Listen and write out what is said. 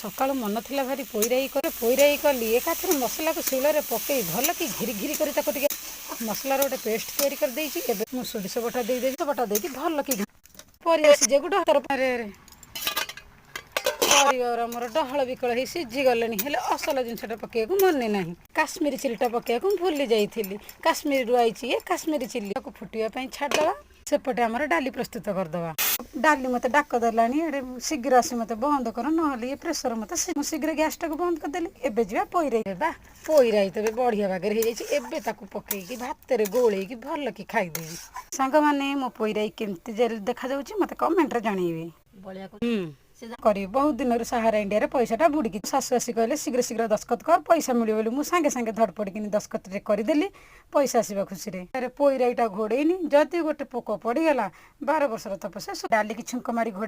ସକାଳୁ ମନ ଥିଲା ଭାରି ପୋଇରାଇ କରେ। ପୋଇରାଇ କଲି ଏକାଥରେ ମସଲାକୁ ଶିଳରେ ପକେଇ ଭଲ କି ଘିରି ଘିରି କରି ତାକୁ ଟିକେ ମସଲାର ଗୋଟେ ପେଷ୍ଟ ତିଆରି କରିଦେଇଛି। ଏବେ ମୁଁ ସୋରିଷ ବଟା ଦେଇଦେବି। ବଟା ଦେଇକି ଭଲ କି ପରିବା ସିଝାକୁ ଡହର ଆରେ ପରିବା ମୋର ଡହଳ ବିକଳ ହେଇ ସିଝି ଗଲେଣି, ହେଲେ ଅସଲ ଜିନିଷଟା ପକେଇବାକୁ ମନେ ନାହିଁ। କାଶ୍ମୀରୀ ଚିଲିଟା ପକେଇବାକୁ ମୁଁ ଭୁଲି ଯାଇଥିଲି। କାଶ୍ମୀରରୁ ଆଇଛି ଇଏ କାଶ୍ମୀରୀ ଚିଲି। ତାକୁ ଫୁଟିବା ପାଇଁ ଛାଡ଼ିଦେବା। ସେପଟେ ଆମର ଡାଲି ପ୍ରସ୍ତୁତ କରିଦେବା। ଡାଲି ମୋତେ ଡାକ ଦେଲାଣି, ଏଡ଼େ ଶୀଘ୍ର ଆସି ମୋତେ ବନ୍ଦ କର, ନହେଲେ ଇଏ ପ୍ରେସର ମୋତେ। ମୁଁ ଶୀଘ୍ର ଗ୍ୟାସଟାକୁ ବନ୍ଦ କରିଦେଲି। ଏବେ ଯିବା ପୋଇରାଇ ବା। ପୋଇରାଇ ତେବେ ବଢ଼ିଆ ବାଗରେ ହେଇଯାଇଛି। ଏବେ ତାକୁ ପକେଇକି ଭାତରେ ଗୋଳେଇକି ଭଲ କି ଖାଇଦେବି। ସାଙ୍ଗମାନେ, ମୋ ପୋଇରାଇ କେମିତି ଦେଖାଯାଉଛି, ମୋତେ କମେଣ୍ଟରେ ଜଣେଇବେ। ବଳିଆକୁ ସେ କରିବି। ବହୁତ ଦିନରୁ ସାହାରା ଇଣ୍ଡିଆରେ ପଇସାଟା ବୁଡ଼ିକି। ଶାଶୁ ଆସି କହିଲେ, ଶୀଘ୍ର ଶୀଘ୍ର ଦସ୍ତଖତ କର, ପଇସା ମିଳିବ ବୋଲି। ମୁଁ ସାଙ୍ଗେ ସାଙ୍ଗେ ଧଡ଼ପଡ଼ିକିନି ଦସ୍ତଖତରେ କରିଦେଲି ପଇସା ଆସିବା ଖୁସିରେ। ଆରେ, ପୋଇରାଇଟା ଘୋଡ଼େଇନି, ଯଦି ଗୋଟେ ପୋକ ପଡ଼ିଗଲା, 12 ବର୍ଷର ତପସ୍ୟା। ଡାଲିକି ଛୁଙ୍କ ମାରି ଘୋଡ଼େଇ